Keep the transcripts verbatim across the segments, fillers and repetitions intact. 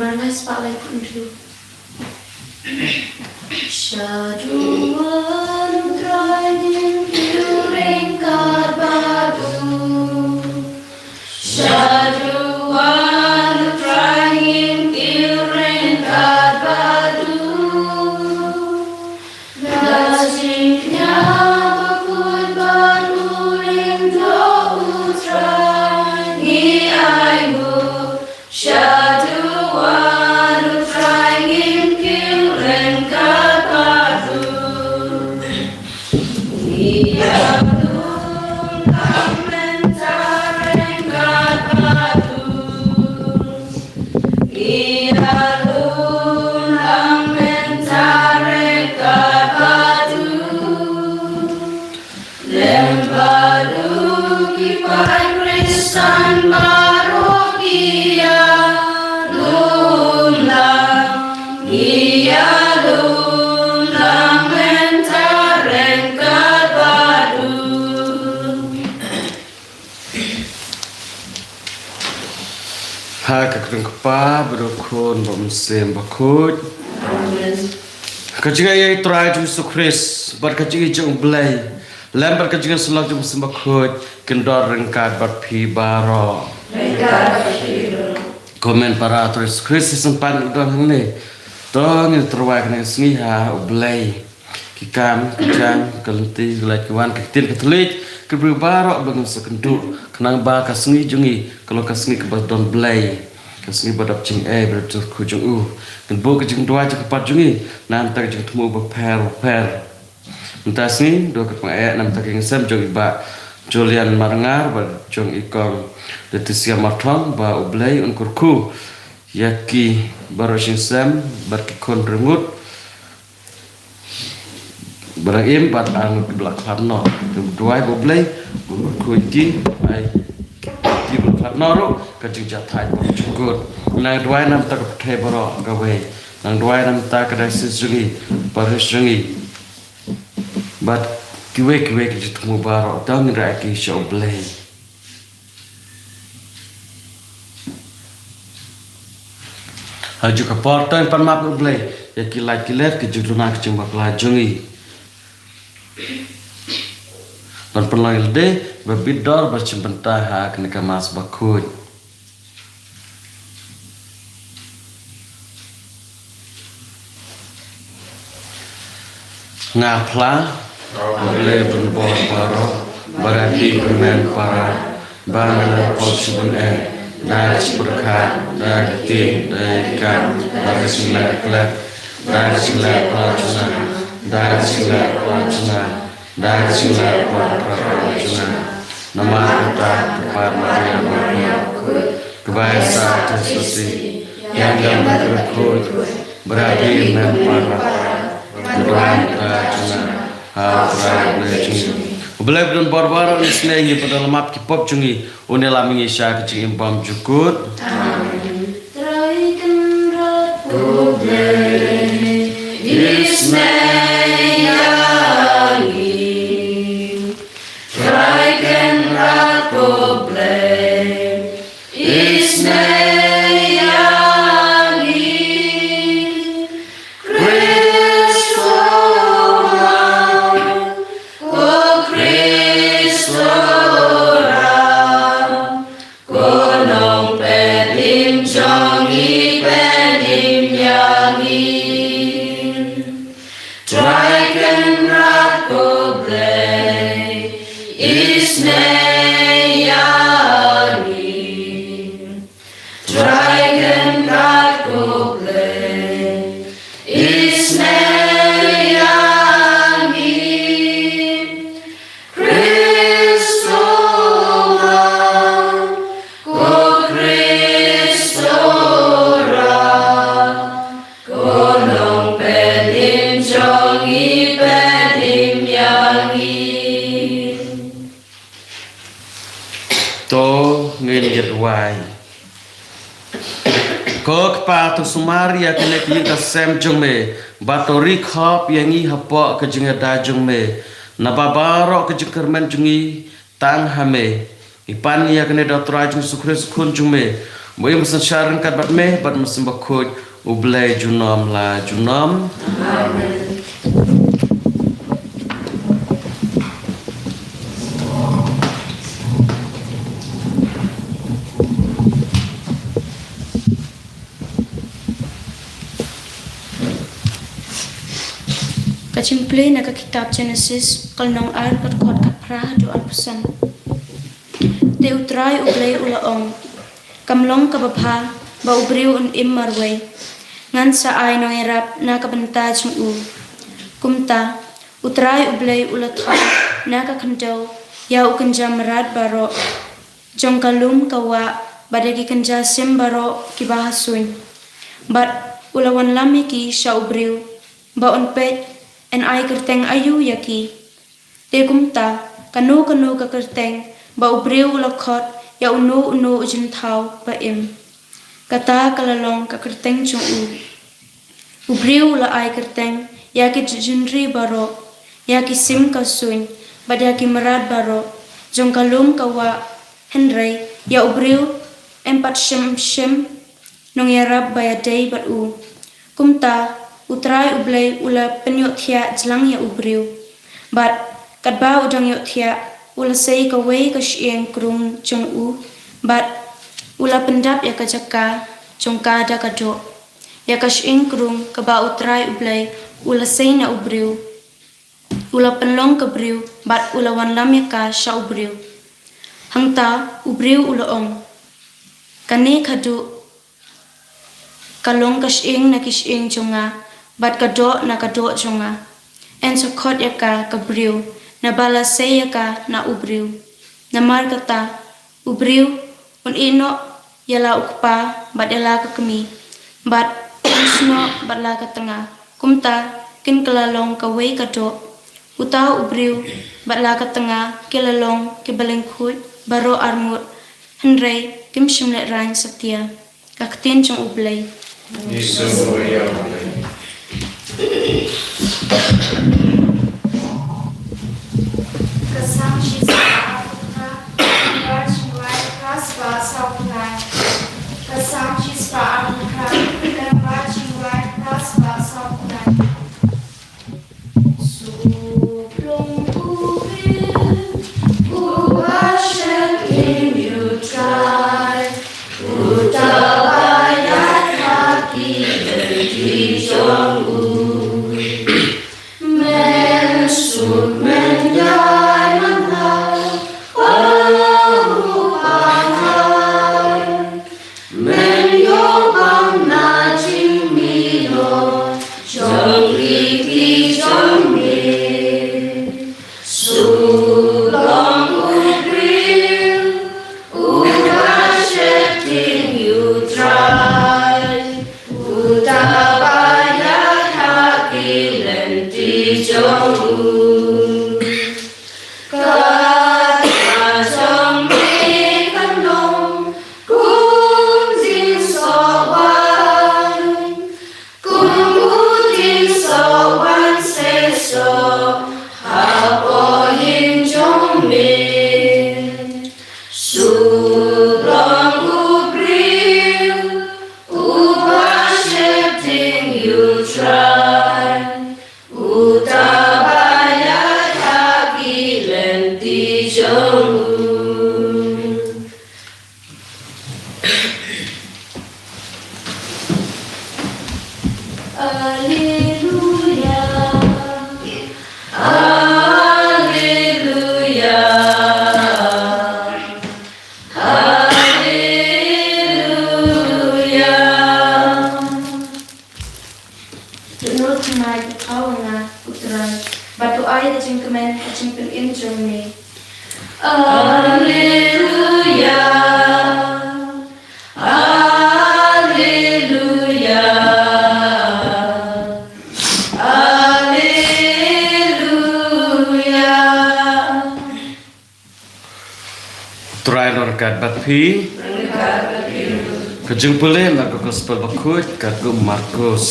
Paradise Spotlight Interview. Shaduan u Trai ngin kiew ryngkat bad u. Shaduan u Trai ngin kiew ryngkat bad u. La jingkñia bakhuid bad u lyngdoh u Trai ngi ai nguh. Shaduan u Trai ngin kiew ryngkat bad u. Ïa lum lang mynta ryngkat bad u. Ïa lum lang mynta ryngkat bad u. Lem bad u ki paid Khristan baroh ki ïalum lang, ki ïalum lang mynta ryngkat bad u. Ha ka kyrteng u Kpa bad u Khun bad u Mynsiem Bakhuid. Amen. Ka jingaiei Trai jong Jisu Khrist bad ka jingïeit jong u Blei lem bad ka jingïasyllok jong u Mynsiem Bakhuid kin don ryngkat bad phi baroh. Ryngkat bad phi baroh. Ko hynmen para Trai Jisu Khrist, shisien pat ngi don hangne. To ngin tyrwa kane ka sngi ha u Blei. Ki kam, ki jam, ka lynti, ka lait, ka wan, ka ktien, ka thylliej, ka briew baroh ba ngin sa kynduh, khnang ba ka sngi jong ngi ka long ka sngi kaba don Blei, ka sngi ba dap jingeh, ba dap jingkyrkhu jong u. Ngin buh ka jingduwai jong ka pat jong ngi na ka bynta ka jingthmu bapher bapher mynta ka sngi. Duh ka pyneh na ka bynta ka jingïaseng jong i Bah Julian Marngar bad jong i Kong Leticia Marthong, ba u Blei un kyrkhu ïa ki baroh shi snem bad ki khun ryngut ba dang im bad arngut kiba la khlad noh. Te duwai ba u Blei un kyrkhu ïa ki, ai ki ba la khlad noh ruh ka jingjahthait bad ka jingkut. Nang duwai na ka bynta ka pyrthei baroh kawei. Nang duwai na ka bynta ka diocese jong ngi, parish jong ngi, bad kiwei kiwei ki jingthmu baroh. To ngin rah ïa ki sha u Blei. Ha kajuh ka por to ngin pan map ïa u Blei ïa ki lait ki let, ki jingduna ki jingbakla jong ngi. Ban pynlong ïa lade ba bit dor bad shim bynta ha kane ka Mass bakhuid. Nga phla, A Blei ba don bor baroh, ba don ki hynmen para, ba nga la pop shibun eh, da ka jingpyrkhat, da ka ktien, da ki kam, da ka jingleh khlem, da ka jingleh para jong nga, da ka jingleh para jong nga, da ka jingleh para jong nga. Namar kata ka Kpa Maria ba khuid, kaba ïaisah ïa ka shisha, ïa ngi ki khuid, ba don ki hynmen para, ba don para jong nga ha U Trai Blei jong ngi. U Blei ba don bor baroh un isynei ïa ngi, ba don la map ki pop jong ngi, un ïalam ïa ngi sha ka jingim bymjukut. Amen. Trai Kynrad ko Blei, isynei ïa ngi. Trai Kynrad ko Blei, isynei ïa ngi. Khrist u wan, ko Khrist u wan, ko Nongpynim jong ngi, pynim ïa ngi. Trai Kynrad ko Blei, isynei ïa ngi. Trai Kynrad ko Blei, isynei ïa ngi. Khrist u wan, ko Khrist u wan, ko Nongpynim jong ngi, pynim ïa ngi. To ngin ïa duwai. Ko Kpa, to sumar ïa kane ka ïing ka sem jong me, bad to ri khop ïa ngi hapoh ka jingïada jong me. Naba baroh ka jingkyrmen jong ngi tang ha me. Ngi pan ïa kane da U Trai jong ngi Jisu Khrist, Khun jong me, Ba ïa ma synshar ryngkat bad me bad Mynsiem Bakhuid, U Blei junom la junom. Amen. Ka jingpule na ka kitab Genesis, ka lynnong ar, ka dkhot khatphra haduh arphew san. Te U Trai U Blei u la ong, kam long kaba bha ba u briew un im marwei. Ngan sa ai nongïarap na ka bynta jong u. Kumta U Trai U Blei u la thaw na ka khyndew ïa u kynja mrad baroh jong ka lum ka wah bad ïa ki kynja sim baroh kiba ha suiñ. Bad u la wanlam ïa ki sha u briew ba un peit yn ai kyrteng aïu ïa ki. Te kumta kano kano ka kyrteng ba u briew u la khot ïa uno uno u jingthaw ba im. Kata ka la long ka kyrteng jong u. U briew u la ai kyrteng ïa ki jhynri baroh, ïa ki sim ka suiñ bad ïa ki mrad baroh jong ka lum ka wah. Hynrei ïa u briew em pat shym shym nongïarap ba ïadei bad u. Kumta U Trai U Blei u la pynïohthiah jlang ïa u briew. Bad katba u dang ïohthiah, u la sei kawei ka shyieng krung jong u, bad u la pyndap ïa ka jaka jong ka da ka doh. Ïa ka shyieng krung kaba U Trai U Blei u la sei na u briew, u la pynlong ka briew bad u la wanlam ïa ka sha u briew. Hangta u briew u la ong, kane ka doh ka long ka shyieng na ki shyieng jong nga, bad ka doh na ka doh jong nga. Yn sa khot ïa ka ka briew, naba la sei ïa ka na u briew. Namar kata u briew un ïehnoh ïa la u kpa bad ïa la ka kmie, bad un snoh bad la ka tnga. Kumta kin kylla long kawei ka doh. Uta u briew bad la ka tnga ki la long kiba lyngkhuid baroh arngut, hynrei kim shym lehrain satia. Ka ktien jong U Blei. Ka Salm shispah arphew phra, ka bar jingwai phra spah saw phew lai. Ka Salm shispah arphew phra, ka bar jingwai phra spah saw phew lai. Suk long u briew uba sheptieng ïa U Trai, uta ba ïaid ha ki lynti jong u. Men suk, men ïai, men hap, ha u pahnai. Men ïoh bam na jingmih noh jong ki kti jong me. Suk long u briew uba sheptieng ïa U Trai, uta ba ïaid ha ki lynti jong u. Ka kti jong me kan long kum jingsoh wan, kum u jingsoh wan seisoh hapoh ïing jong me. Suk long u briew uba sheptieng ïa U Trai, uta ba ïaid ha ki lynti jong u. Alleluia. Alleluia. Alleluia. Lut lut thymmai, to thaw ïa nga, ko Trai, bad to ai ka jingkmen ha ka jingpynim jong me. Alleluia. Alleluia. Alleluia. Trai long ryngkat bad phi. Ka jingpule na ka Gospel Bakhuid katkum u Markos.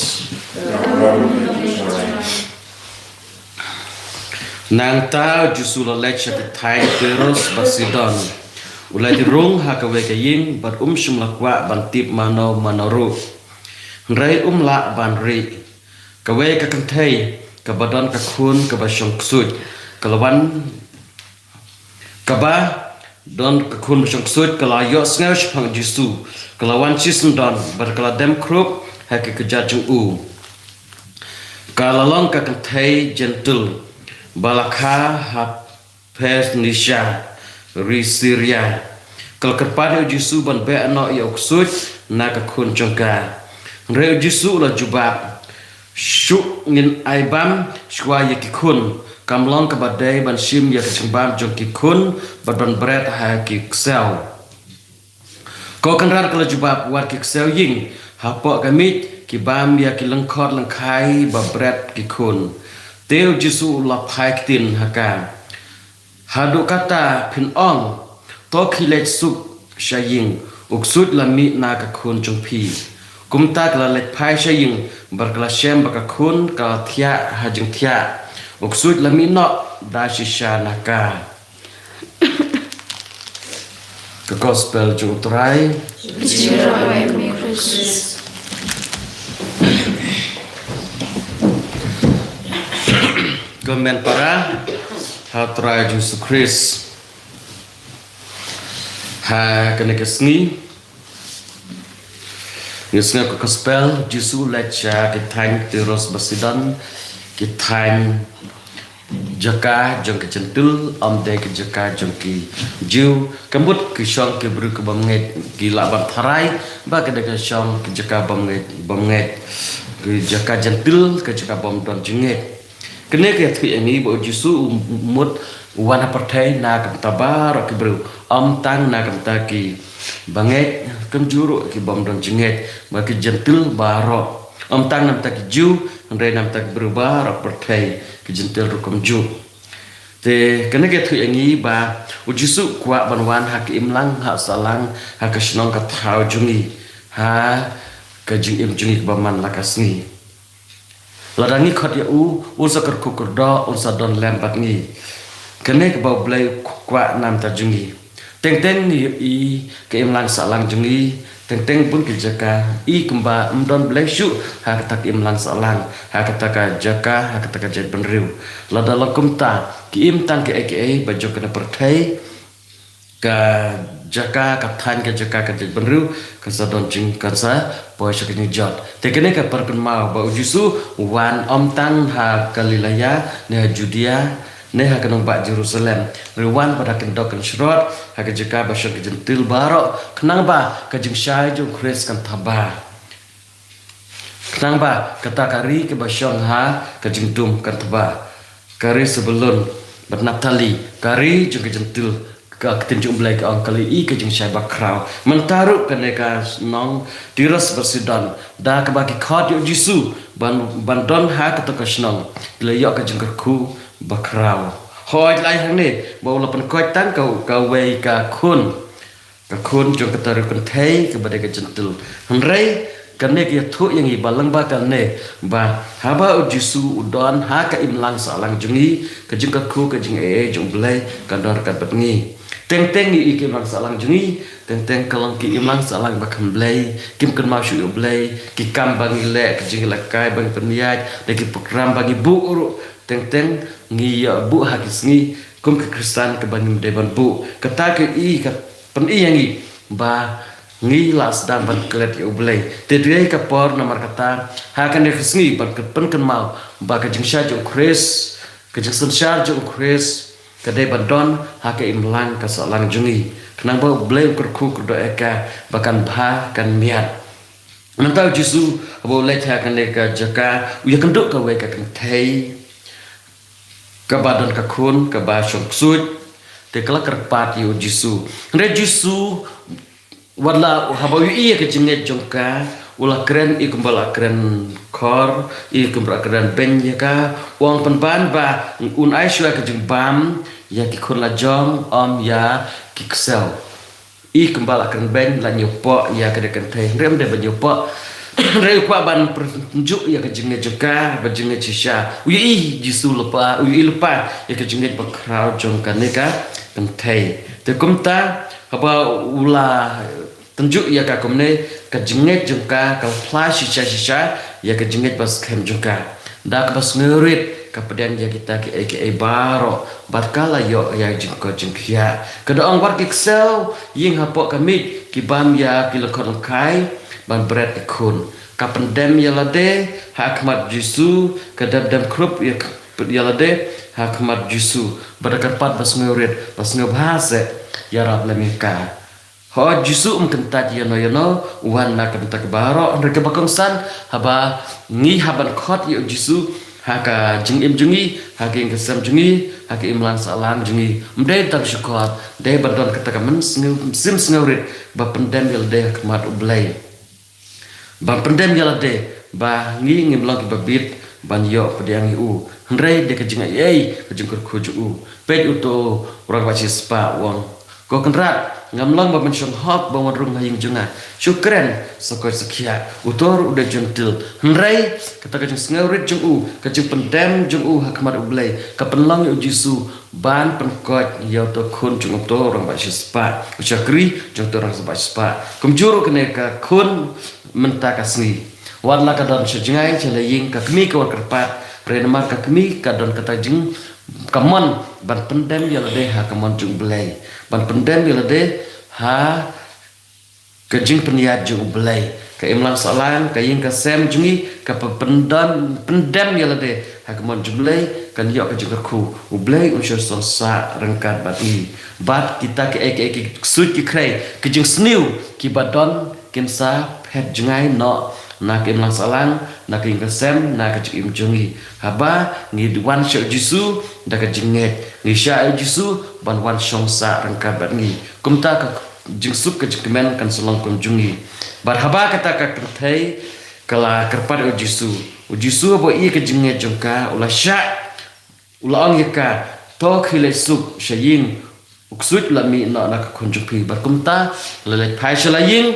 Nangta u Jisu u la leit sha ki thaiñ Tirus bad Sidon. U la ïaid rung ha kawei ka ïing bad um shym la kwah ban tip mano mano ruh. Hynrei um lah ban rieh. Kawei ka kynthei kaba don ka khun kaba shong ksuid, ka la wan, kaba don ka khun ba shong ksuid, ka la ïohsngew shaphang u Jisu, ka la wan shisyndon bad ka la dem khrup ha ki kjat jong u. Ka la long ka kynthei Jentil ba la kha ha Phoenicia, ri Syria. Ka la kyrpad ïa u Jisu ban beh noh ïa u ksuid na ka khun jong ka. Hynrei u Jisu u la jubab, shuh ngin ai bam shuwa ïa ki khun. Kam long kaba dei ban shim ïa ka jingbam jong ki khun bad ban bret ha ki ksew. Ko Kynrad, ka la jubab, wat ki ksew ïing hapoh ka miej, ki bam ïa ki lyngkhot lyngkhai ba bret ki khun. Te u Jisu u la phai ktien ha ka, haduh katta phin ong? To khie leit suk sha ïing, u ksuid la mih na ka khun jong phi. Kumta ka la leit phai sha ïing bad ka la shem ba ka khun ka la thiah ha jingthiah. U ksuid la mih noh da shisha na ka. Ka Gospel jong u Trai. Jingrawai ïa me Khrist. Kmen para ha u Trai Jisu Khrist. Ha kane ka sngi, ngi sngew ka Gospel, Jisu u leit sha ki thaiñ Tirus bad Sidon, ki thaiñ jaka jong ki Jentil, ym dei ki jaka jong ki Jiw. Ka mut ki shong ki briew ki bym ngeit, ki lah ban tharai ba ka dei ka shong ki jaka bym ngeit, bym ngeit. Ki jaka Jentil, ki jaka bym don jingngeit. Kane ka ïathuh ïa ngi ba u Jisu u mut u wan ha pyrthei na ka bynta baroh ki briew, ym tang na ka bynta ki bangeit, kumjuh ruh ki bym don jingngeit, ba ki Jentil baroh. Ym tang na bynta ki Jiw, hynrei na bynta ki briew baroh pyrthei, ki Jentil ruh kumjuh. Te kane ka ïathuh ïa ngi ba u Jisu u kwah ban wan ha ka imlang, ha sahlang, ha ka shnong ka thaw jong ngi, ha ka jingim jong ngi kaba man la ka sngi. Lada ngi khot ïa u, un sa kyrkhu kyrdoh, un sa don lem bad ngi. Kane kaba u Blei u kwah na bynta jong ngi. Teng teng ngi ïohi ka imlang sahlang jong ngi, teng teng bun ki jaka, i kumba ym don Blei shuh ha kata ka imlang sahlang, ha kata ka jaka, ha kata ka jaitbynriew. Lada long kumta, ki im tang kiei kiei ba jong kane pyrthei, ka jaka, ka thaiñ, ka jaka, ka jaitbynriew kan sa don jing, kan sa poi sha ka jingjot. Te kane ka pynkynmaw ba u Jisu u wan ym tang ha Galilea ne ha Judea ne ha ka nongbah Jerusalem, hynrei u wan bad ha ki dok ki shrot, ha ka jaka ba shong ki Jentil baroh, khnang ba ka jingshai jong u Khrist kan thaba. Khnang ba kata ka ri kaba shong ha ka jingdum kan thaba. Ka ri Sebulun bad Naphtali, ka ri jong ki Jentil, ka ktien jong u Blei ka ong ka la ïohi ka jingshai bakhraw. Mynta ruh kane ka shnong Tirus bad Sidon, da kaba ki khot ïa u Jisu ban, ban don ha kata ka shnong, ki la ïoh ka jingkyrkhu bakhraw. Hooid, la ai hangne ba u la pynkoit tang ka, kawei ka khun. Ka khun jong kata ka ri kynthei kaba dei ka Jentil. Hynrei kane ka ïathuh ïa ngi ba lyngba kane, ba haba u Jisu u don ha ka imlang sahlang jong ngi, ka jingkyrkhu, ka jingaiei jong u Blei kan don ryngkat bad ngi. Teng teng ngi ïohi ka imlang sahlang jong ngi, teng teng ka long ka imlang sahlang ba kham Blei, kim kynmaw shuh ïa u Blei, ki kam ba ngi leh, ka jingïalehkai ba ngi pynïaid, da ki program ba ngi buh ruh, teng teng ngi ïa buh ha ki sngi kum ki Khristan kaba ngim dei ban buh. Kata ka i, ka pyni ïa ngi ba ngi la sdang ban klet ïa u Blei. Te dei ka por namar kata ha kane ka sngi ban pynkynmaw ba ka jingshai jong u Khrist, ka jingsynshar jong u Khrist, ka dei ban don ha ka imlang ka sahlang jong ngi, khnang ba u Blei un kyrkhu kyrdoh ïa ka ba kan bha kan miat. Nangta u Jisu haba u leit ha kane ka jaka, u ïakynduh kawei ka kynthei kaba don ka khun kaba shong ksuid. Te ka la kyrpad ïa u Jisu. Hynrei u Jisu, wat la haba u ïohi ïa ka jingngeit jong ka, u la kren, i kumba la kren khor, i kumba la kren beiñ ïa ka, u ong, pynban ba un ai shuwa ka jingbam ïa ki khun la jong, ym ïa ki ksew. I kumba la kren beiñ, la ñiewpoh ïa kane ka kynthei, hynrei ym dei ba ñiewpoh. Hynrei u kwah ban pynjuh ïa ka jingngeit jong ka, ba jingngeit shisha. U ïohi Jisu lypa, u ïohi lypa ïa ka jingngeit bakhraw jong kane ka, kynthei. Te kumta, haba u la tynjuh ïa ka kumne, ka jingngeit jong ka, ka la phla shisha shisha, ïa ka jingngeit ba skhem jong ka. Da kaba sngewrit, ka pdiang ïa kita kiei kiei baroh, bad ka la ïoh ïa jingkoit jingkhiah. Ka da ong wat ki ksew ïing hapoh ka miej, ki bam ïa ki lyngkot lyngkhai, ban bret ki khun. Ka pyndem ïa lade, ha khmat Jisu, ka dep dem khrup ïa, ïa lade, ha khmat Jisu. Bad da kyrpad ba sngewrit, ba sngewbha seh, ïarap lem ïa ka. Hooid Jisu um kyntait ïano ïano, u wan na ka bynta kiba baroh, hynrei kaba kongsan, haba ngi hap ban khot ïa u Jisu, ha ka jingim jong ngi, ha ka ïing ka sem jong ngi, ha ka imlang sahlang jong ngi. Ym dei tang shu khot, dei ban don kata ka mynsngew, mynsiem sngewrit, ba pyndem ïa lade ha khmat U Blei. Ban pyndem ïa lade, ba ngi ngim long kiba bit, ban ïoh pdiang ïa u. Hynrei dei ka jingaiei, ka jingkyrkhu jong u. Peit uto u rangbah shispah u ong. Ko Kynrad, ngam long ba men shong hok ba wan rung ha ïing jong nga. Shu kren, sa koit sa khiah. Uto ruh u dei Jentil. Hynrei, kata ka jingsngewrit jong u, ka jingpyndem jong u ha khmat U Blei, ka pynlong ïa u Jisu, ban pynkoit ïa uto khun jong uto rangbah shispah. U shakri jong uto rangbah shispah. Kumjuh ruh kane ka khun mynta ka sngi. Wat la ka don sha jngai, sha la ïing, ka kmie ka wan kyrpad, hynrei namar ka kmie ka don kata jing, ka mon, ban pyndem ïa lade ha ka mon jong U Blei. Ban pyndem ïa lade ha ka jingpynïaid jong U Blei. Ka imlang sahlang, ka ïing ka sem jong ngi, ka pynpyndem, pyndem ïa lade ha ka mon jong U Blei, kan ïoh ka jingkyrkhu. U Blei un shu song sah ryngkat bad ngi. Bad kita kiei kiei ki ksuid ki khrei, ki jingsniew, kiba don, kin sa phet jngai noh, na ka imlang sahlang, na ka ïing ka sem, na ka jingim jong ngi. Haba, ngi wan sha u Jisu, da ka jingngeit. Ngi shah ïa u Jisu, ban wan shong sah ryngkat bad ngi. Kumta ka jingsuk ka jingkmen kan sa long kum jong ngi. Bad haba kata ka kynthei, ka la kyrpad ïa u Jisu. U Jisu haba u ïohi ka jingngeit jong ka, u la shah, u la ong ïa ka, to khie leit suk, sha ïing, u ksuid u la mih noh na ka khun jong phi. Bad kumta, la leit phai sha la ïing,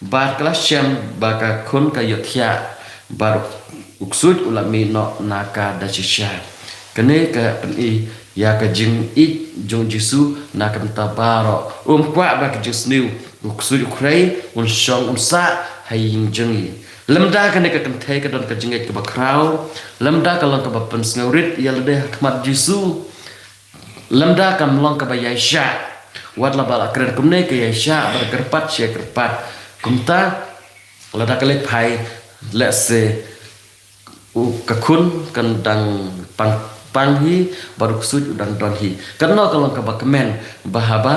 bad ka la shem, ba ka khun ka ïohthiah, bad u ksuid u la mih noh na ka da shisha. Kane ka pyni, ïa ka jingïeit jong u Jisu, na ka bynta baroh. Um kwah ba ka jingsniew, u ksuid u khrei, un shong un sah, ha ïing jong ngi. Lymda kane ka kynthei ka don ka jingngeit kaba khraw, lymda ka long kaba pynsngewrit, ïa lade ha khmat Jisu. Lymda kam long kaba ïaishah. Wat la ba la kren kumne ka ïaishah, ba la kyrpad sha kyrpad. Kumta, lada ka leit phai, lehse, u ka khun kan dang pang, pang hi, bad u ksuid u dang don hi. Katno ka long kaba kmen, ba haba,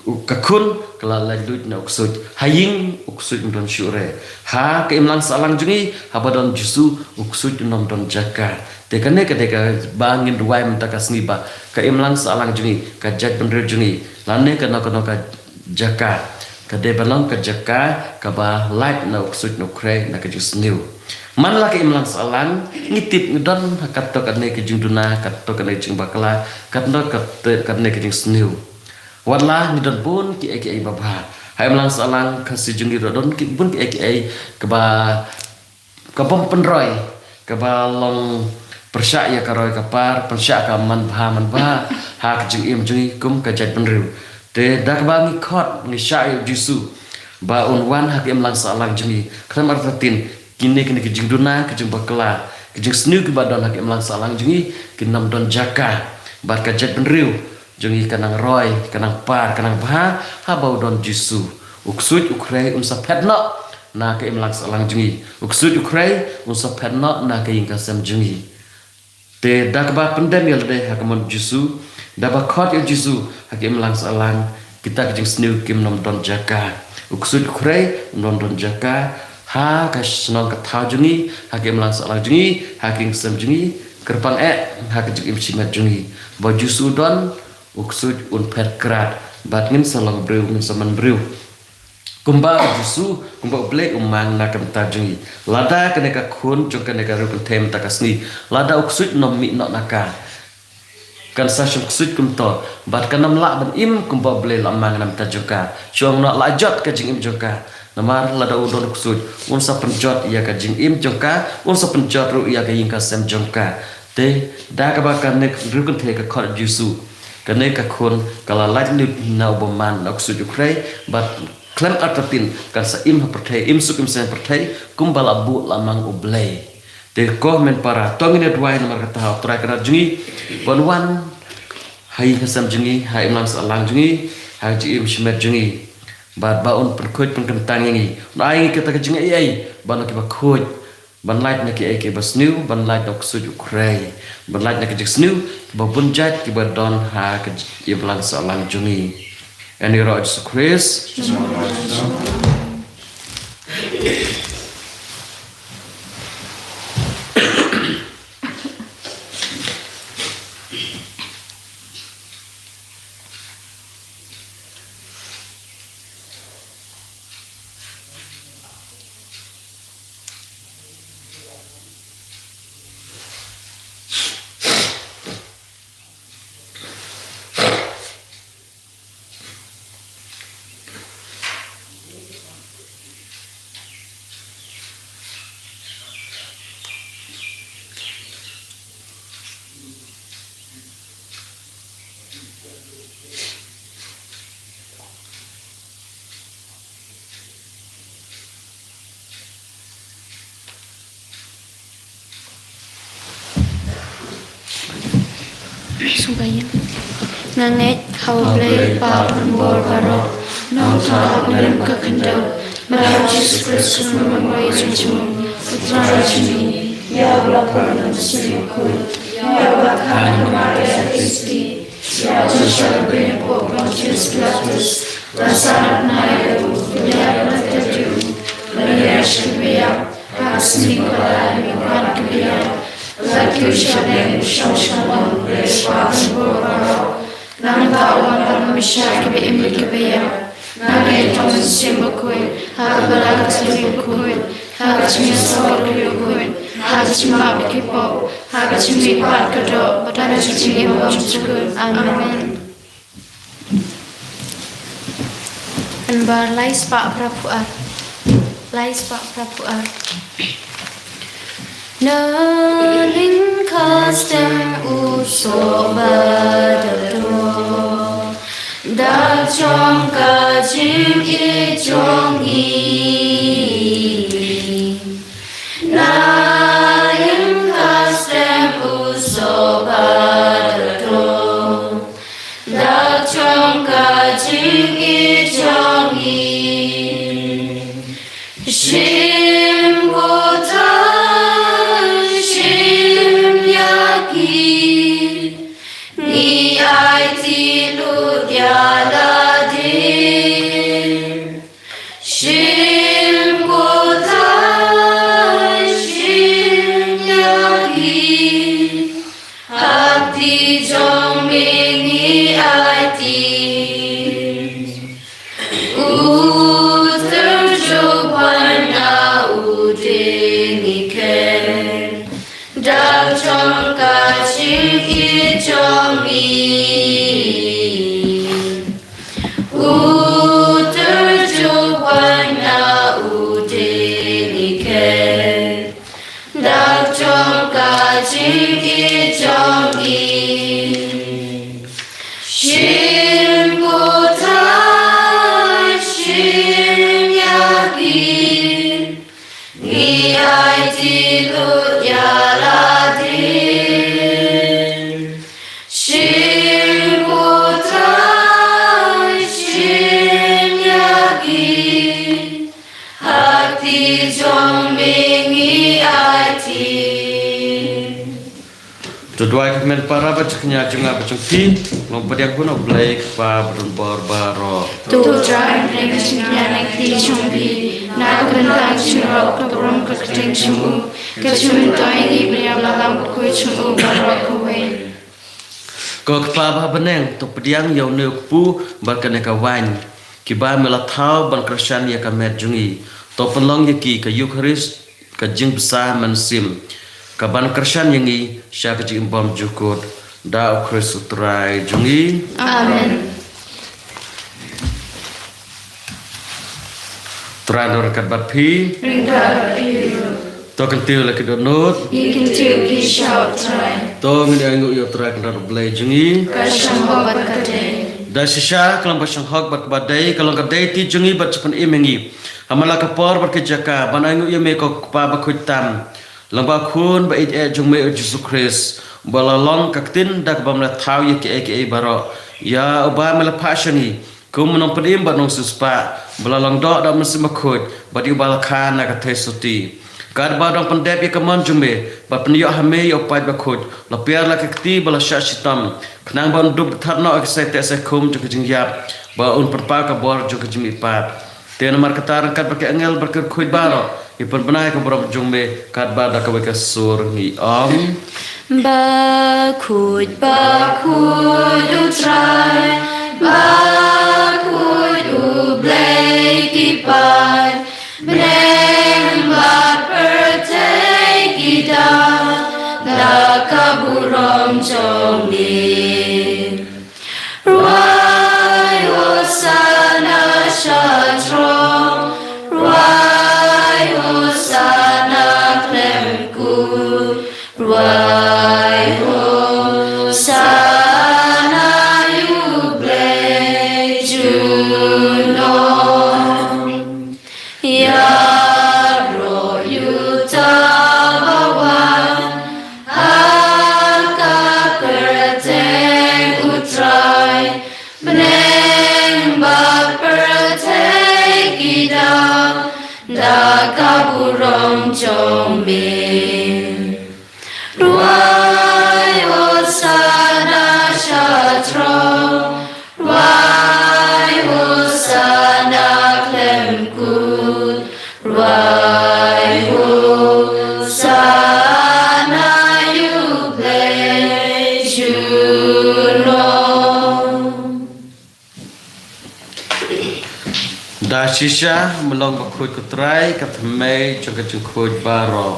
u ka khun, ka la leit luid na u ksuid. Ha ïing, u ksuid um don shuh re. Ha ka imlang sahlang jong ngi, haba don Jisu, u ksuid um don jaka. Te kane ka dei kaba ngin duwai mynta ka sngi ba, ka imlang sahlang jong ngi, ka jaitbynriew jong ngi, lane kano kano ka jaka. Ka dei ban long ka jaka, kaba lait na u ksuid na u khrei, na ka jingsniew. Man la ka imlang sahlang, ngi tip ngi don, katto katne ka jingduna, katto katne ka jingbakla, katto katne ka jingsniew. Wat la ngi don bun kiei kiei babha. Ha imlang sahlang ka sngi jong ngi ruh don ki bun kiei kiei kaba, ka bym pynroi, kaba long pyrshah ïa ka roi ka par, pyrshah ka manbha manbha, ha ka jingim jong ngi kum ka jaitbynriew. Te da kaba ngi khot, ngi shah ïa u Jisu, ba un wan ha ka imlang sahlang jong ngi. Khlem artatien, kine kine ki jingduna, ki jingbakla, ki jingsniew kiba don ha ka imlang sahlang jong ngi, kin ym don jaka. Bad ka jaitbynriew jong ngi ka nang roi, ka nang par, ka nang bha, haba u don Jisu. U ksuid u khrei un sa phet noh, na ka imlang sahlang jong ngi. U ksuid u khrei un sa phet noh, na ka ïing ka sem jong ngi. Te da kaba pyndem ïa lade ha ka mon Jisu, da ba khot ïa u Jisu, ha ka imlang sahlang, kita ki jingsniew kim nym don jaka. U ksuid u khrei, um nym don jaka, ha ka shnong ka thaw jong ngi, ha ka imlang sahlang jong ngi, ha ka ïing ka sem jong ngi, kyrpang eh, ha ka jingim shimet jong ngi. Ba u Jisu u don, u ksuid un phet krad, bad ngin sa long briew, ngin sa man briew. Kumba u Jisu, kumba u Blei u mang na ka bynta jong ngi. Lada kane ka khun, jong kane ka riew kynthei mynta ka sngi. Lada u ksuid um nym mih noh na ka. Kan sa shong ksuid kumto. Bad kan nym lah ban im kumba u Blei la mang na ka bynta jong ka. Shong noh la jot ka jingim jong ka. Namar lada u don u ksuid. Un sa pynjot ïa ka jingim jong ka. Un sa pynjot ruh ïa ka ïing ka sem jong ka. Te, da kaba kane ka riew kynthei ka khot ïa u Jisu. Kane ka khun ka la lait lut na u bymman na u ksuid u khrei, bad khlem artatien kan sa im ha pyrthei, im suk im saiñ pyrthei, kumba la buh la mang U Blei. Te ko hynmen para, to ngin ïa duwai namar kata ha U Trai Kynrad jong ngi, ban wan ha ïing ha sem jong ngi, ha imlang sahlang jong ngi, ha ka jingim shimet jong ngi. Bad ba un pynkhuid pynkyntang ïa ngi. Un ai ngi kata ka jingaiei, ban long kiba khuid, ban lait na kiei kiei ba sniew, ban lait na u ksuid u khrei, ban lait na ka jingsniew ba bun jait kiba don ha ka imlang sahlang jong ngi. Ïaroh Jisu Khrist. Sngewbha ïa. Nga ngeit ha U Blei Kpa Badonbor baroh, nongthoh ha ka lem ka khyndew, bad ha U Jisu Khrist u nongmynroi jong U Trai jong ngi, ïa uba la khuid na u Mynsiem Bakhuid, ïa uba la kha na ka Maria Theisotti, ïa uba la shah beiñ ha u Pontius Pilatus, la sah na bnai, la kynduh, la kynduh, la ïaishah, la ïap, ha ka sngi kaba ar, la ïakhun, la kiew sha bneng, la shong sha ka long U Blei Kpa Badonbor baroh. Nangta u wan bad ki bymshai kiba im bad kiba ïap. Nga ngeit ha u Mynsiem Bakhuid, ha ka Balang Katholik bakhuid, ha ka jingïasoh baroh khuid, ha ka jingmap ki pop, ha ka jingmihpat ka doh, bad ha ka jingim bymjukut. Amen. Anbar lai spah phra phew ar. Lai spah phra phew ar. Na lyngkha stem u soh ba da doh, da jong ka jingïeit jong ngi. Na lyngkha stem u soh ba da doh, da jong ka jingïeit jong ngi. Shim ko Trai, shim ïa ki, ngi aiti lut ïa lade. Shim ko Trai, shim ïa ki, ha kti jong me ngi aiti. U Tyrjuh wan na u dieng ngi khein, da jong ka jingïeit jong ngi. U Tyrjuh wan na u dieng ngi khein, da jong ka jingïeit jong ngi. Shim ko Trai, shim ïa ki, ngi aiti lut ïa lade. Shim ko Trai, shim ïa ki, ha kti jong me ngi aiti. To duwai, ko hynmen para, ba ka jingkñia jong nga bad jong phi long pdiang ha U Blei Kpa Badonbor baroh. To U Trai un pdiang ka jingkñia na ka kti jong phi, na ka bynta ka jingïaroh ka burom ka kyrteng jong u, ka jingmyntoi ïa ngi bad ïa u Balang Bakhuid jong u baroh kawei. Ko Kpa ba ha bneng, to pdiang ïa une u kpu bad kane ka waiñ, kiba me la thaw ban kyrshan ïa ka met jong ngi. To pynlong ïa ki ka Eukharist, ka jingbsa mynsiem, kaban kyrshan ïa ngi sha ka jingim bymjukut, da U Khrist U Trai jong ngi. Amen. U Trai un ryngkat bad phi. Ryngkat bad phi ruh. To kyntiew la ki dohnud. Ngin kyntiew ki sha U Trai. To ngin ïa ainguh ïa U Trai Kynrad U Blei jong ngi. Ka shong bad ka dei. Da shisha ka long ba shong hok bad kaba dei, ka long ka dei ti jong ngi bad jingpynim ïa ngi. Ha man la ka por bad ka jaka ban ainguh ïa me ko Kpa bakhuid tam, lyngba U Khun ba ïeit eh jong me U Jisu Khrist, uba la long ka ktien da kaba me la thaw ïa kiei kiei baroh, ïa uba me la phah sha ngi kum u nongpynim bad nongsiewspah, ba la long doh da U Mynsiem Bakhuid bad ïa uba la kha na ka theisotti. Katba dang pyndep ïa ka mon jong me bad pynïoh ha me ïa U Paid Bakhuid, la pdiang la ka kti ba la shah shitom, khnang ba un dup thad noh ïa ka sai teh sai khum jong ka jingïap, ba un pynpaw ka bor jong ka jingmihpat. Te namar kata ryngkat bad ki angel bad ki khuid baroh, ngi pynbna ïa ka burom jong me, katba da kawei ka sur ngi ong: Bakhuid, bakhuid U Trai, bakhuid U Blei ki paid, bneng bad pyrthei ki da da ka burom jong me. Rwai Hosana sha throng, rwai Hosana khlem kut, rwai Hosana ïa U Blei junom. Ïaroh ïa uta uba wan ha ka kyrteng U Trai, bneng bad pyrthei ki da da ka burom jong me. Rwai Hosana sha throng, rwai Hosana khlem kut, rwai Hosana ïa U Blei junom. Da shisha me long bakhuid ko Trai, ka thymmei jong ka jingkhuid baroh.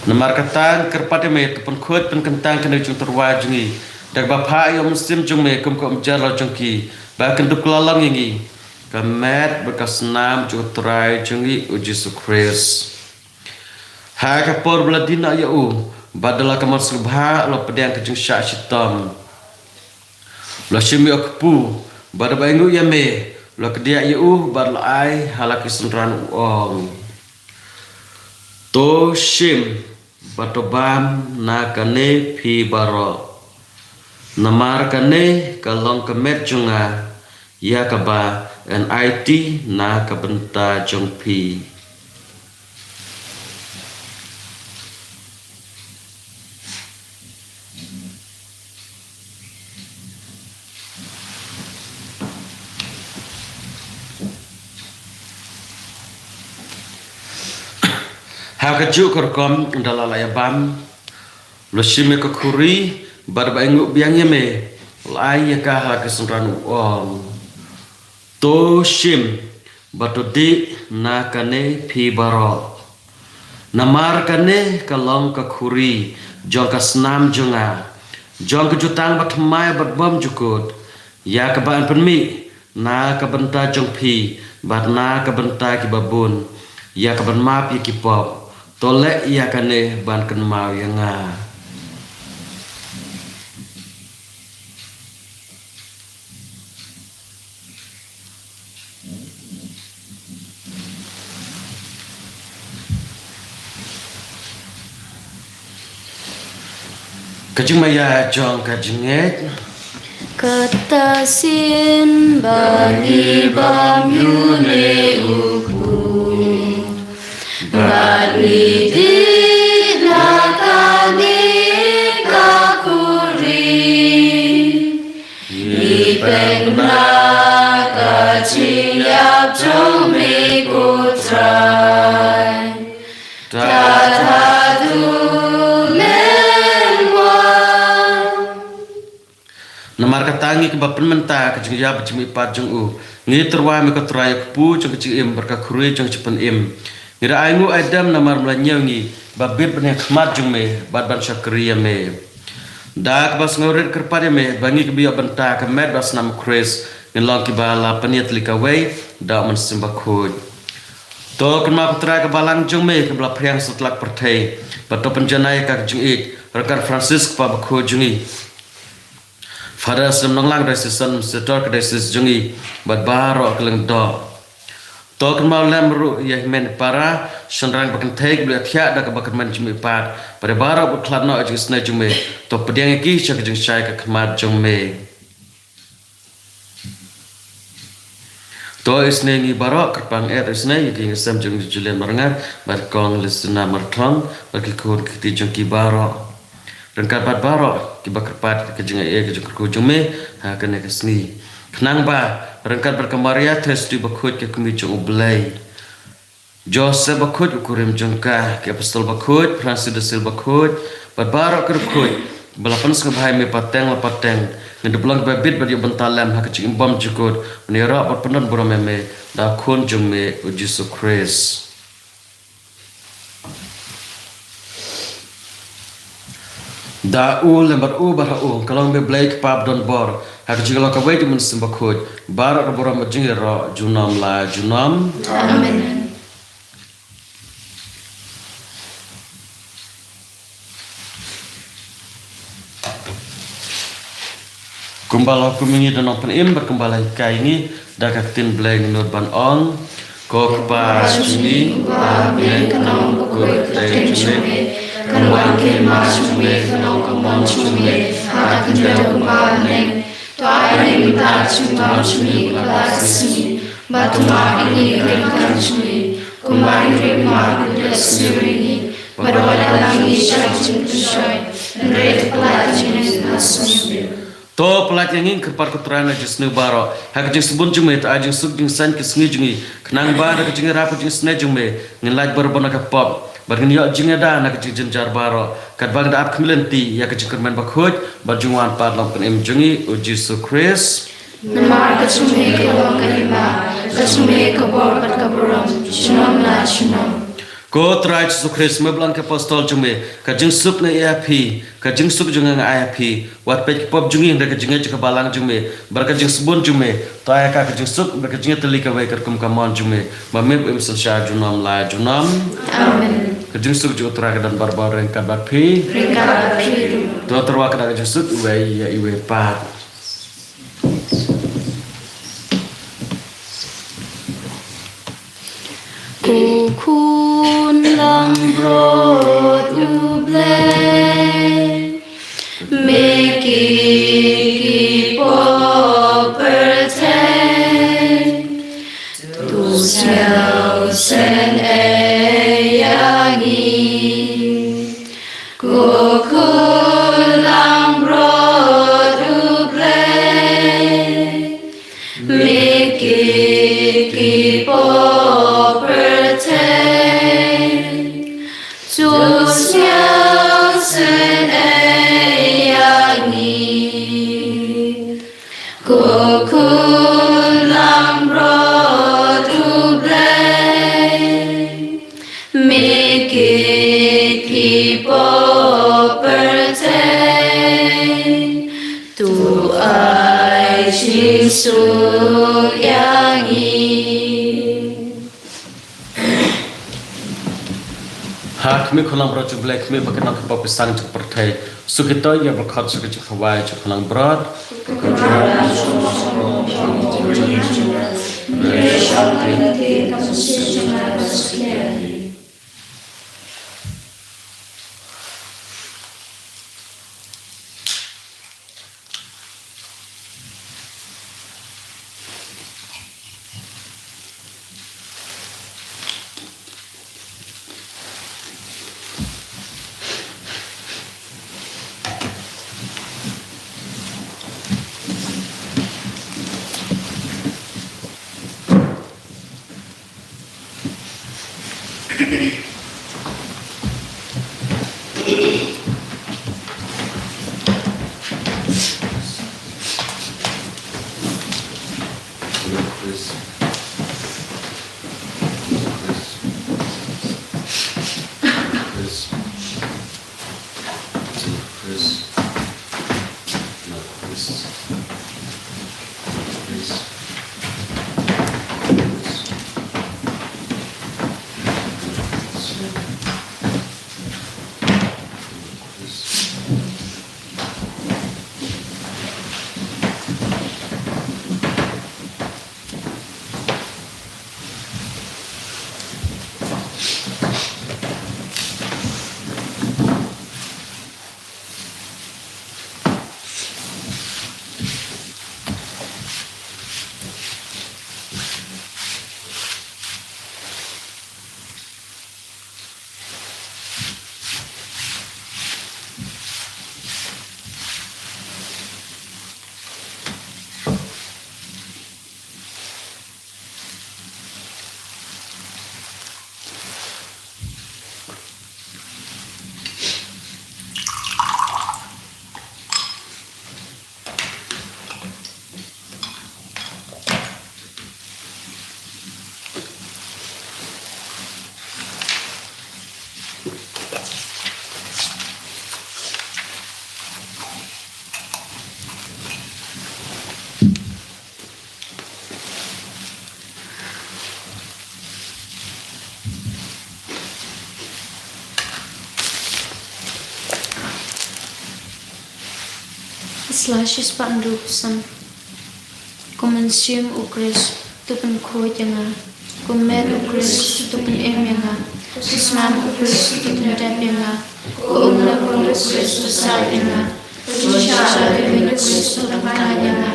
Namar kata nga kyrpad ïa me, to pynkhuid pynkyntang kane ka jingtyrwa jong ngi, da kaba phah ïa U Mynsiem jong me kum ka umjar la jong ki, ba kan dup kylla long ïa ngi ka met bad ka snam jong U Trai jong ngi U Jisu Khrist. Ha ka por ba la die noh ïa u, bad da la ka mon sngewbha u la pdiang ka jingshah shitom, u la shim ïa u kpu, bad haba ainguh ïa me, u la kdiah ïa u bad u la ai ha la ki synran, u ong: To shim bad to bam na kane phi baroh, namar kane ka long ka met jong nga, ïa kaba yn aiti na ka bynta jong phi. Ha kajuh ka rukom, ynda la la ïa bam, u la shim ïa ka khuri, bad haba ainguh biang ïa me, u la ai ïa ka ha ki synran, u ong: To shim bad to dih na kane phi baroh, namar kane ka long ka khuri jong ka snam jong nga, jong ka jutang bathymmai bad bymjukut, ïa kaba yn pynmih na ka bynta jong phi bad na ka bynta kiba bun, ïa kaban map ïa ki pop. To leh ïa kane ban kynmaw ïa nga. Ka jingmaïa jong ka jingngeit. Kata shisien ba ngi bam ïa une u kpu, bad ngi dih na kane ka khuri, ngi pynbna ka jingïap jong me ko Trai, tad haduh men wan. Namar kata ngi kiba pynmynta ka jingïap bad jingmihpat jong u, ngi tyrwa ïa me ko Trai, ïa u kpu jong ka jingim bad ka khuri jong ka jingpynim. Ngi da ainguh aidem namar me la ñiew ïa ngi, ba bit ban ïakhmat jong me bad ban shakri ïa me. Da kaba sngewrit kyrpad ïa me ba ngi kiba ïoh bynta ka met bad snam u Khrist, ngin long kiba la pynïatylli kawei da u Mynsiem Bakhuid. To kynmaw ko Trai ka balang jong me kaba la phriang satlak pyrthei, bad to pynjanai ïa ka ka jingïeit ryngkat Francis kpa bakhuid jong ngi, Father Snem Nonglang Diocesan Administrator ka diocese jong ngi, bad baroh ka lyngdoh. To kynmaw lem ruh ïa i hynmen i para, shynrang bad kynthei kiba la thiah da kaba kyrmen jingmihpat, bad ïa baroh ba khlad noh ïa ka jingisynei jong me. To pdiang ïa ki sha ka jingshai ka khmat jong me. To isynei ngi baroh, kyrpang eh to isynei ïa ki ïing ki sem jong ngi, Julian Marngar bad kong Listina Marthong bad ki khun ki kti jong ki baroh, ryngkat bad baroh kiba kyrpad ka jingaiei ka jingkyrkhu jong me ha kane ka sngi. Khnang ba ryngkat bad ka Maria Theisotti bakhuid ka kmie jong U Blei, Joseph bakhuid u kurim jong ka, ki apostol bakhuid, Francis de Sales bakhuid, bad baroh ki riewkhuid ba la pynsngewbha ïa me pateng la pateng, ngin dup long kiba bit bad ïoh bynta lem ha ka jingim bymjukut, ban ïaroh bad pyndon burom ïa me da u Khun jong me u Jisu Khrist. Da u lem bad u bad ha u ka long me Blei Kpa badonbor, ha ka jinglong kawei jong u Mynsiem Bakhuid, baroh ka burom bad jingïaroh junom la junom. Amen. Kumba la hukum ïa ngi da u nongpynim bad kumba la hikai ïa ngi da ka ktien Blei, ngin nud ban ong: Ko Kpa jong ngi, ba ha bneng, ka long ka kyrteng jong me, kan wan ka hima jong me, kan long ka mon jong me ha ka khyndew kumba ha bneng. To ai ïa ngi mynta ka jingbam jong ngi kaba ar ka sngi, bad to map ïa ngi ka ryngkat jong ngi, kumba ngi ruh ngi map ïa kiba sngewsih ïa ngi, bad wat ïalam ngi sha ka jingpynshoi, hynrei to pyllait ïa ngi na ka sngi. To pyllait ïa ngi, kyrpad ko Trai, na ka jingsniew baroh, ha ka jingsbun jong me, to ai jingsuk jingsaiñ ka sngi jong ngi, khnang ba da ka jingïarap ka jingisynei jong me, ngin lait barabor na ka pop, bad ngin ïoh jingïada na ka jingjynjar baroh, katba ngi da ap khmih lynti ïa ka jingkyrmen bakhuid bad jingwan pat long pynim jong ngi u Jisu Khrist. Namar ka jong me ka long ka hima, ka jong me ka bor bad ka burom junom la junom. Ko Trai Jisu Khrist, me ba la ong ki apostol jong me, ka jingsuk nga ai ha phi, ka jingsuk jong nga nga ai ha phi. Wat peit ki pop jong ngi, hynrei ka jingngeit jong ka balang jong me bad ka jingsbun jong me, to ai ha ka ka jingsuk bad ka jingïatylli kawei katkum ka mon jong me, ba me ba im synshar junom la junom. Amen. Ka jingsuk jong u Trai ka don barabor ryngkat bad phi. Ryngkat bad phi ruh. To tyrwa ka da ka jingsuk iwei ïa iwei pat. Ko Khun langbrot U Blei, me ki ki pop pyrthei, to sngewsynei ïa ngi. Ko Khun langbrot U Blei, me ki ki pop pyrthei, to sngewsynei ïa ngi. Ko Khun langbrot U Blei, me ki ki pop pyrthei, to ai jingsuk ïa ngi. Ha khmih, Khun langbrot jong U Blei, khmih ba ki nong ki pop ki sang jong ka pyrthei. Suk ito ïa ba khot suk ïa ka jingkhawai jong Khun langbrot. Sla shispah hynriewphew san. Ko mynsiem u Khrist, to pynkhuid ïa nga. Ko met u Khrist, to pynim ïa nga. Ko snam u Khrist, to pyndep ïa nga. Ko umla u Khrist, to said ïa nga. Ko jingshah ïa u Khrist, to pynkhlaiñ ïa nga.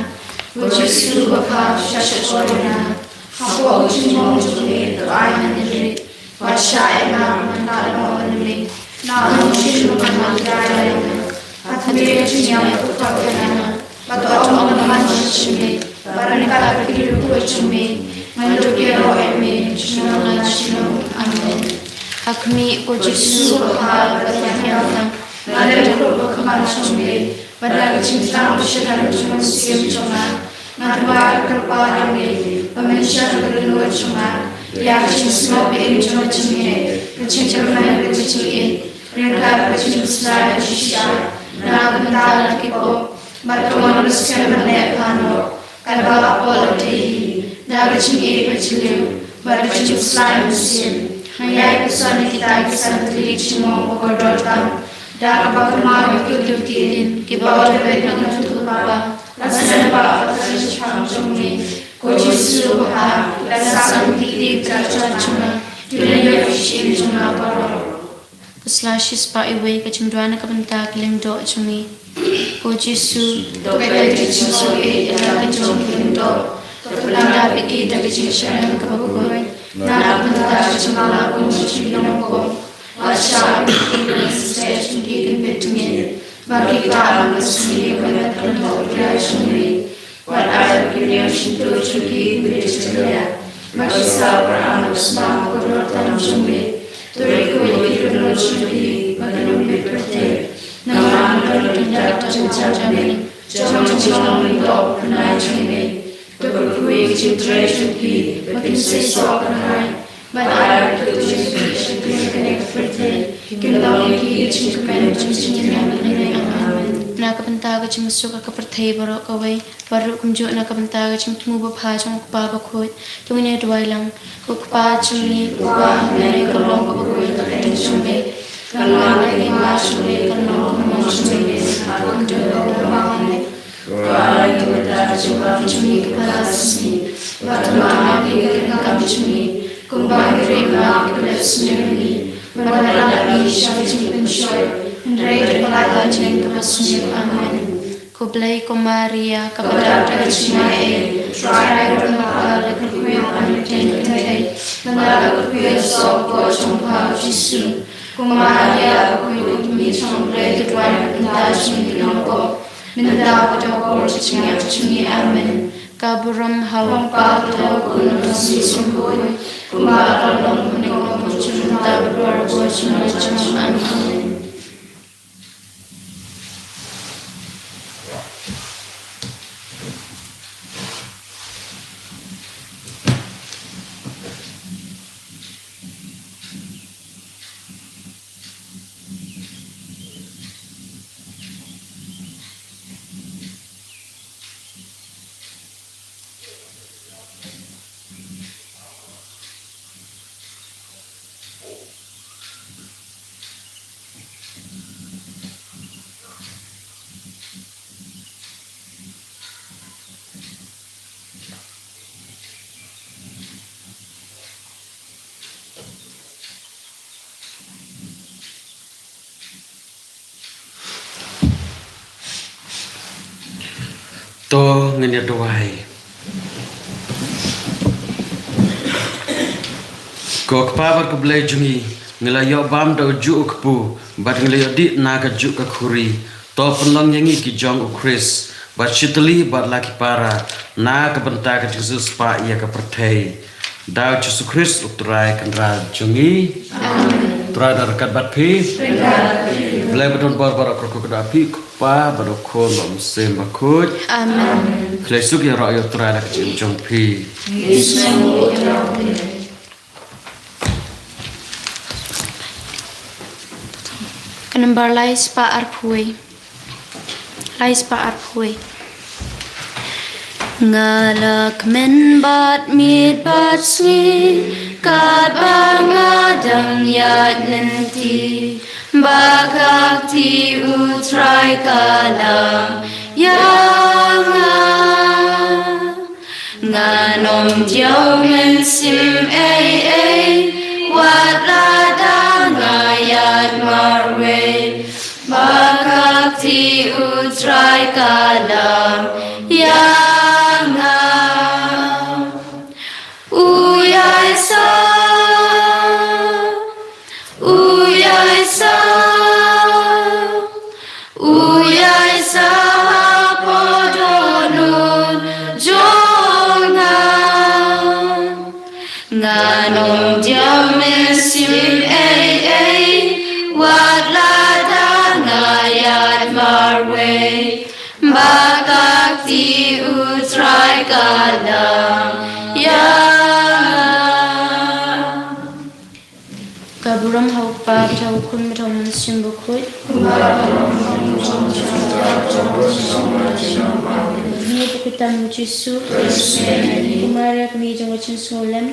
Ko Jisu ba bha, shah shkor ïa nga. Hapoh u jingmong jong me, to ai ngan ïa rit. Wat shah ïa nga ban khlad noh na me. Na u nongshun ba ngan ïa rit ïa nga. Hato me ka jingïap ka thok ïa nga. Bad to ong ban man sha me. Bad ryngkat bad ki riewkhuid jong me. Ngan dup ïaroh ïa me. Shnong la shnong. Amen. Ha khmih ko Jisu ba bha bad ba thiang. Nga leh ruh ba khmat jong me. Bad da ka jingthrang ba shadap jong u Mynsiem jong nga. Nga duwai kyrpad ïa me, ba men shah ka dohnud jong nga, ïa ka jingsngewbha jong ka jingngeit, ka jingkyrmen ka jingïeit, ryngkat ka jingpynshlur shisha, na ka bynta la ki pop, bad ka wan ka skhem ban leh phano, katba la pop la dei hi, da ka jingïeit ka jylliew, bad ka jingpynshlur mynsiem. Nga ïai puson ïa kita ki san tylli ki jingmong ba kordor tam, da kaba kynmaw ïa ki khyllung ki ïing, kiba u Dabid u nongïathuhlypa. Lada sngewbha ba ka jingshang jong me, ko Jisu ba bha, lada sngewbha ki kti ka jong me, ki la ïoh ki shyieng jong nga baroh. Ka sla shispah iwei, ka jingduwai na ka bynta ka lyngdoh jong me. Ko Jisu, to kata ka jingsngewbha ïa la ka jong ka lyngdoh, to pynlong da phi ki da ka jingshah ïa ka bakhuid, na ka bynta ka jingpynlong kum jong ki nongpop. Wat shah ïa ki ba ki shisha jong ki kin bit jingeh. Bad ki kah ban pynsngew ïa ka met kyrpang u Trai jong me. Wat ai ba ki niam shyntur jong ki kin bit jingeh. Bad ki saw kyrhai ba sma ha ka kordor tam jong me. To ri ko ïa ki kynnoh jong ki ba kin ym bit pyrthei. Namar nga don ha ka jingtep jong me. Jong jong jong lyngdoh bnai jong me. To kyrkhu ïa ki jingtrei jong ki ba kin seisoh kyrhai. Bad ai ba ki jingtrei jong ki ha kane ka pyrthei kin long ïa ki ka jingkmen jong ka jingïaid lyngngai. Amen. Na ka bynta ka jingsuk ha ka pyrthei baroh kawei, bad ruh kumjuh na ka bynta ka jingthmu babha jong U Kpa Bakhuid, to ngin ïa duwai lang. Ko Kpa jong ngi uba ha bneng, ka long kaba khuid ka kyrteng jong me. Kan wan ka hima jong me, kan long ka mon jong me ha ka khyndew kaba ha bneng. Ko ai ïa ngi mynta ka jingbam jong ngi kaba la ka sngi. Bad to map ïa ngi ki kam jong ngi, kumba ngi ruh ngi map ïa kiba la sniew ïa ngi. Bad wat lam ngi sha ka jingpynshoi, hynrei to pyllait ïa ngi na ka bynta ka sniew. Amen. Ko Blei, ko Maria, kaba dap da ka jingaiei, U Trai u don bad phi, kyrkhu ïa phi ha kine ki kynthei, bad nga kyrkhu ïa u soh u pop jong pha u Jisu. Ko Maria bakhuid, ko Tnga jong U Blei, to duwai na ka bynta jong ngi ki nongpop, mynta bad ha ka por jong ka jingïap jong ngi. Amen. Ka burom ha U Kpa, ha U Khun bad ha U Mynsiem Bakhuid, kumba ka long mynne, kumba ka long mynta bad baroh por. Amen. To ngin ïa duwai. Ko Kpa bad ko Blei jong ngi, ngi la ïoh bam da u juh u kpu, bad ngi la ïoh dih na ka juh ka khuri. To pynlong ïa ngi ki jong u Khrist, bad shitylli bad la ki para, na ka bynta ka jingsiewspah ïa ka pyrthei. Da u Jisu Khrist u Trai Kynrad jong ngi. Amen. Trai da ryngkat bad phi. Ryngkat bad phi. Blei ba don bor baroh kyrkhu ïa phi, u Kpa bad u Khun bad u Mynsiem Bakhuid. Amen. Khlei suk ïaroh ïa u Trai da ka jingim jong phi. Ngi sngewbha ïa u Trai. Ka number lai spah arphew. Lai spah arphew. Nga la kmen bad miet bad sngi, katba nga dang ïaid lynti, ba ka kti U Trai ka la ïa Diaw mynsiem ei ei, wat lada nga ïaid marwei, ba ka kti U Trai ka la ïa nga. U ïaid sa, u ïaid sa, u ïaid sa hapoh dohnud jong nga. Ngan ym diaw mynsiem ei ei, wat lada nga ïaid marwei, ba ka kti U Trai ka la ïa nga. Ka burom ha U Kpa, bad ha U Khun, bad ha U Mynsiem Bakhuid. Ngi pukit tam Jisu. Ko Maria kmie jong ka jingsngewlem.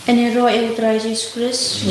Ïaroh ïa U Trai Jisu Khrist.